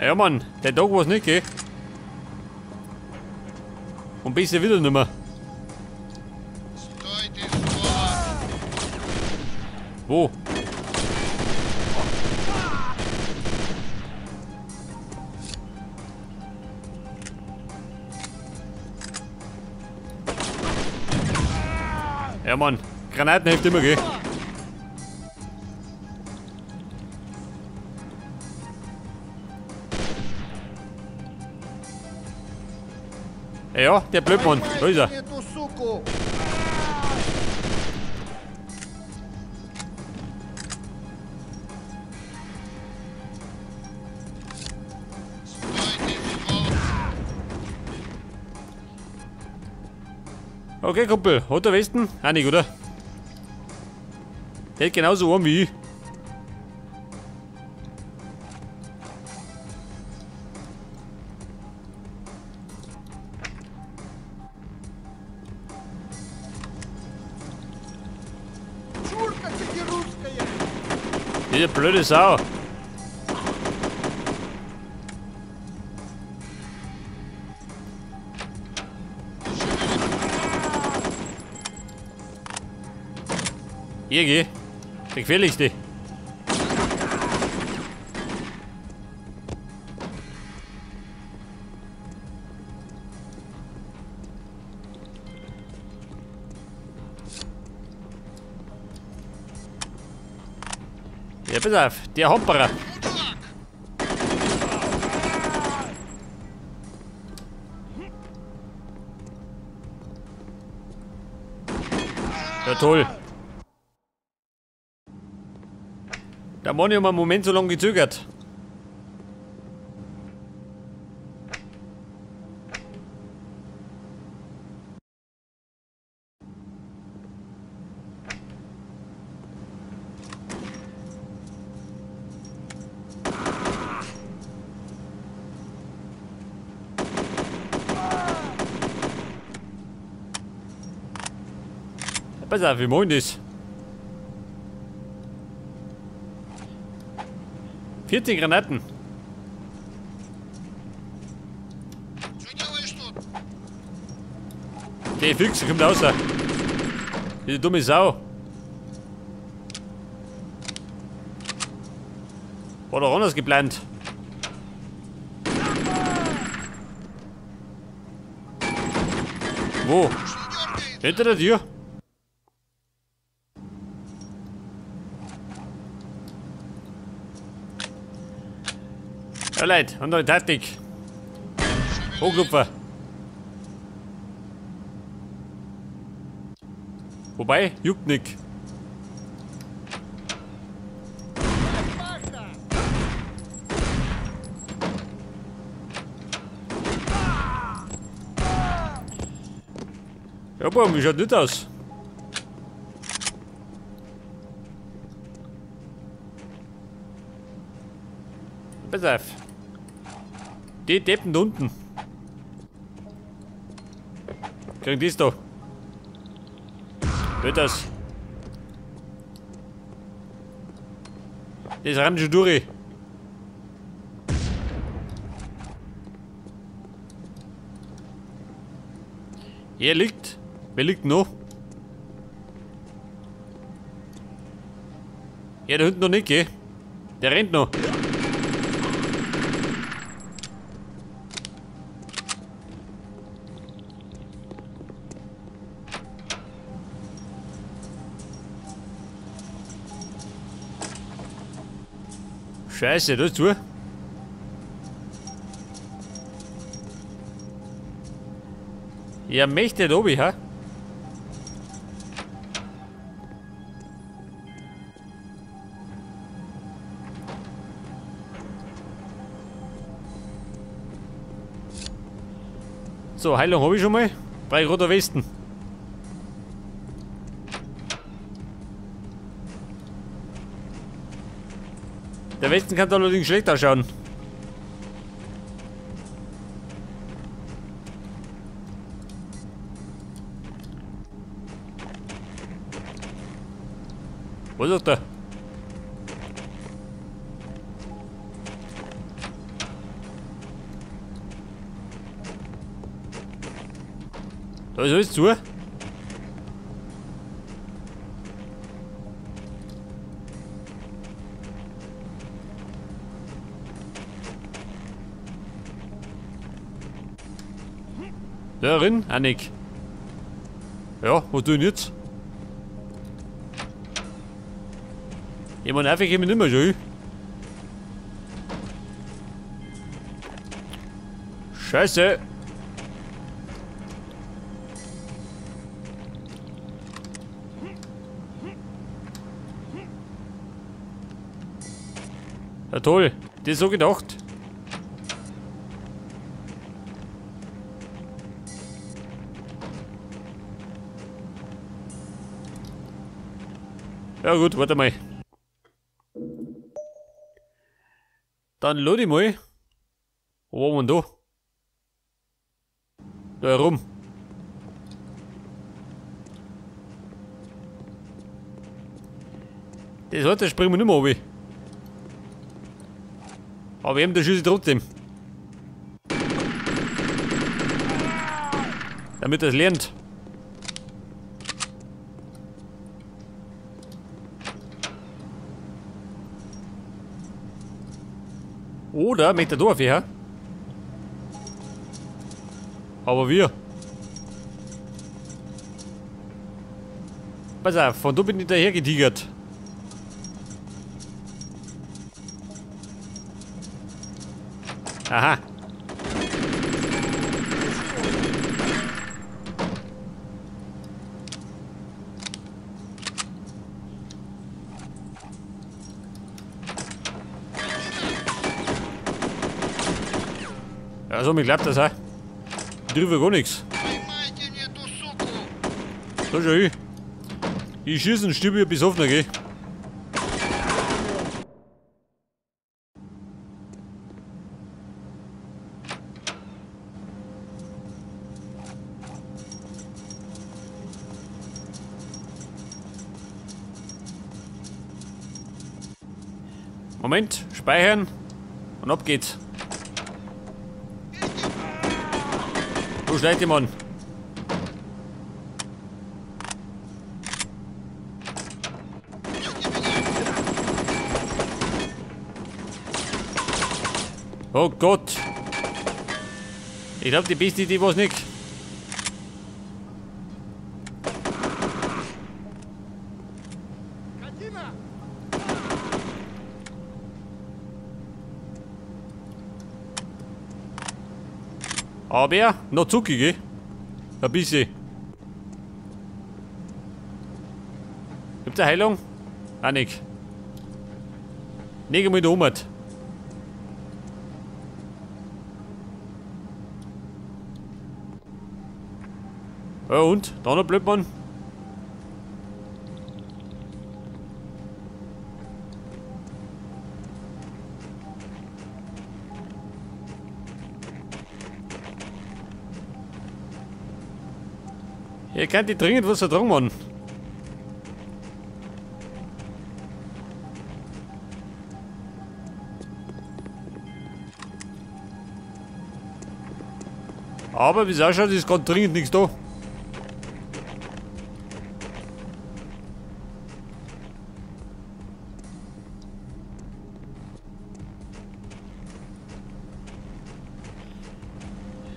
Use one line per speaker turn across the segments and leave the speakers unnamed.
Ja Mann, der Tag war's nicht, gell? Und besser wieder nimmer. Wo? Ja Mann, Granaten hilft immer, gell? Ja, der Blödmann, da ist er. Okay, Kumpel, hat der Westen? Auch nicht, oder? Der hat genauso arm wie ich. Diese blöde Sau. Hier geh. Der gefährlichste. Ja, pass auf, der Hopperer. Ja, toll. Der Mann hat einen Moment so lange gezögert. Pass auf, wie machen das? 14 Granaten. Der Füchse kommt raus. Diese dumme Sau. War doch anders geplant. Wo? Hinter der Tür? Ja, Leute, andere Taktik. Hochklopfer. Wobei, juckt nicht. Ja, boah, wie schaut nicht aus? Pass auf. Die Deppen da unten. Kriegen das da. Wird das. Das rennt schon durch. Er liegt. Wer liegt noch? Ja, da hinten noch nicht, gell? Der rennt noch. Scheiße, da ist zu. Ja, möchte da oben, ha? So, Heilung habe ich schon mal. 3 roter Westen. Der Westen kann allerdings schlecht ausschauen. Was ist da? Da ist alles zu. Da drin, Annik. Ja, was tue ich denn jetzt? Ich meine, einfach ich mich nicht mehr schon. Scheiße! Ja toll, das ist so gedacht. Ja gut, warte mal. Dann lade ich mal. Wo waren wir denn da? Da herum. Das hat, das springen wir nicht mehr runter. Aber eben, da schieße ich trotzdem. Damit er es lernt. Oder mit der Dorf her. Aber wir. Pass auf, von da bin ich daher getigert. Aha. Ja, so, mir glaubt das auch. Ich treffe gar nichts. Da schau ich. Ich schieße und stirb hier bis auf, gell? Moment, speichern und ab geht's. Wo schleicht die Mann? Oh Gott! Ich glaube, die beste Idee war's nicht. Aber noch zuckig, gell? Ein bisschen. Gibt's eine Heilung? Auch nicht. Nicht einmal da oben. Ja und? Da noch blöd, Mann. Ihr könnt die dringend was ertragen, Mann. Aber wie es ausschaut, ist gerade dringend nichts da.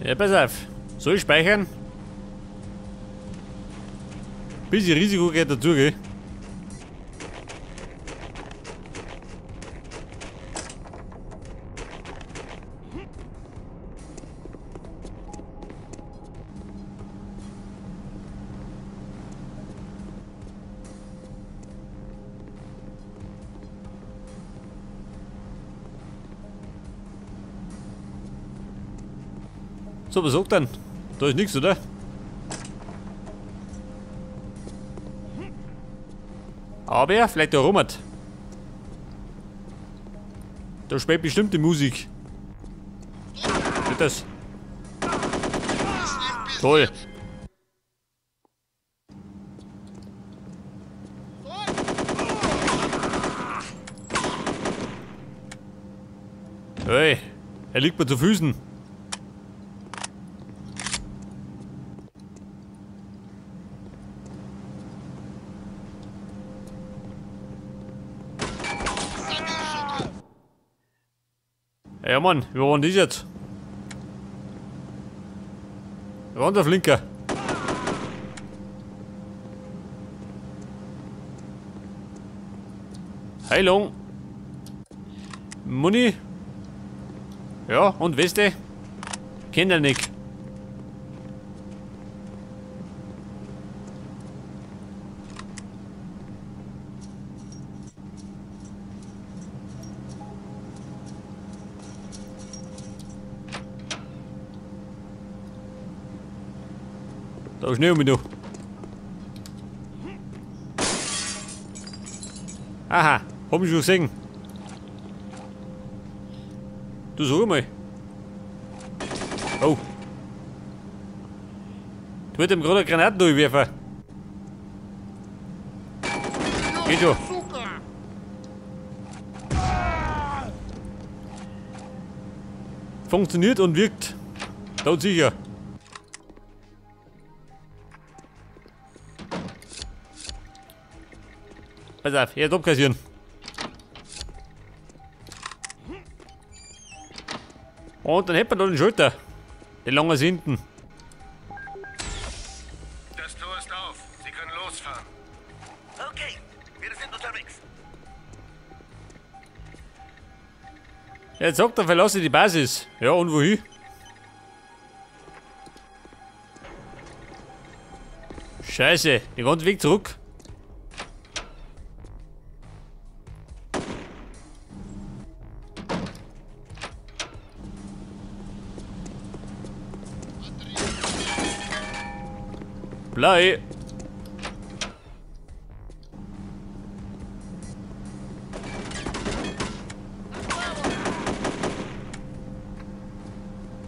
Ja, pass auf. Soll ich speichern? Bisschen Risiko geht dazu, gell? So, was sagt denn? Da ist nichts, oder? Aber vielleicht da rum. Da spielt bestimmt die Musik. Geht das? Toll. Hey, er liegt mir zu Füßen. Ja Mann, wie war denn das jetzt? Runter, Flinker. Heilung. Muni. Ja, und Weste. Kennt er nicht. Da schnell mit du. Aha, hab ich schon gesehen. Du sag mal. Oh. Du wird ihm gerade eine Granate durchwerfen. Geht schon. Funktioniert und wirkt. Tot sicher. Pass auf, jetzt abkassieren. Und dann hätten wir da den Schalter. Den langen hinten.
Das Tor ist auf. Sie können losfahren.
Okay, wir sind unterwegs.
Jetzt sagt er, verlasse die Basis. Ja, und wohin? Scheiße, den ganzen Weg zurück. Blei.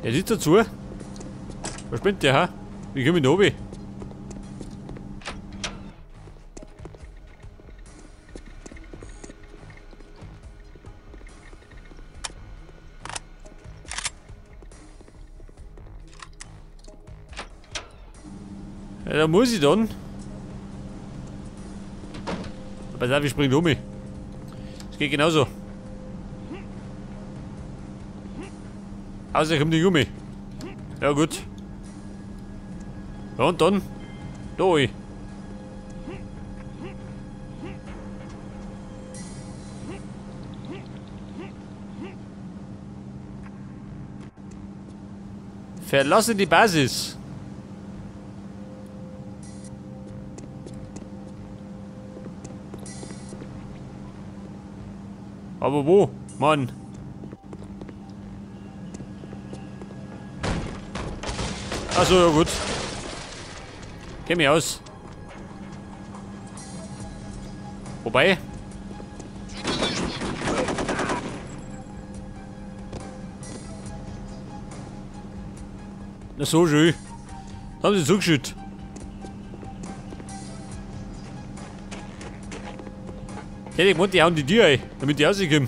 Der sitzt dazu. Was spinnt der, ha? Wie komme ich da oben? Ja, da muss ich dann. Pass auf, ich spring um mich. Das geht genauso. Außer ich komme nicht um mich. Ja gut. Ja, und dann? Da rein. Verlasse die Basis. Aber wo? Mann. Achso, ja gut. Kenn mich aus. Wobei. Na so schön. Da haben sie zugeschüttet. Hätte ich gemeint, die hauen die Tür ein, damit die rauskommen.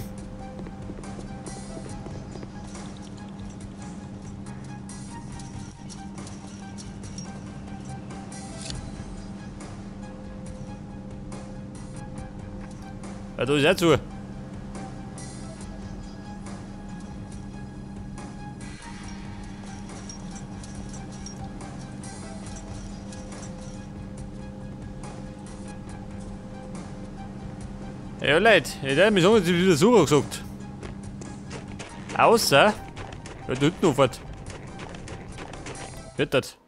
Ja, da ist auch zu. Ja, Leute, ich hätte mir sagen, wieder so gesagt. Außer, ja, da hinten aufhört. Wird das.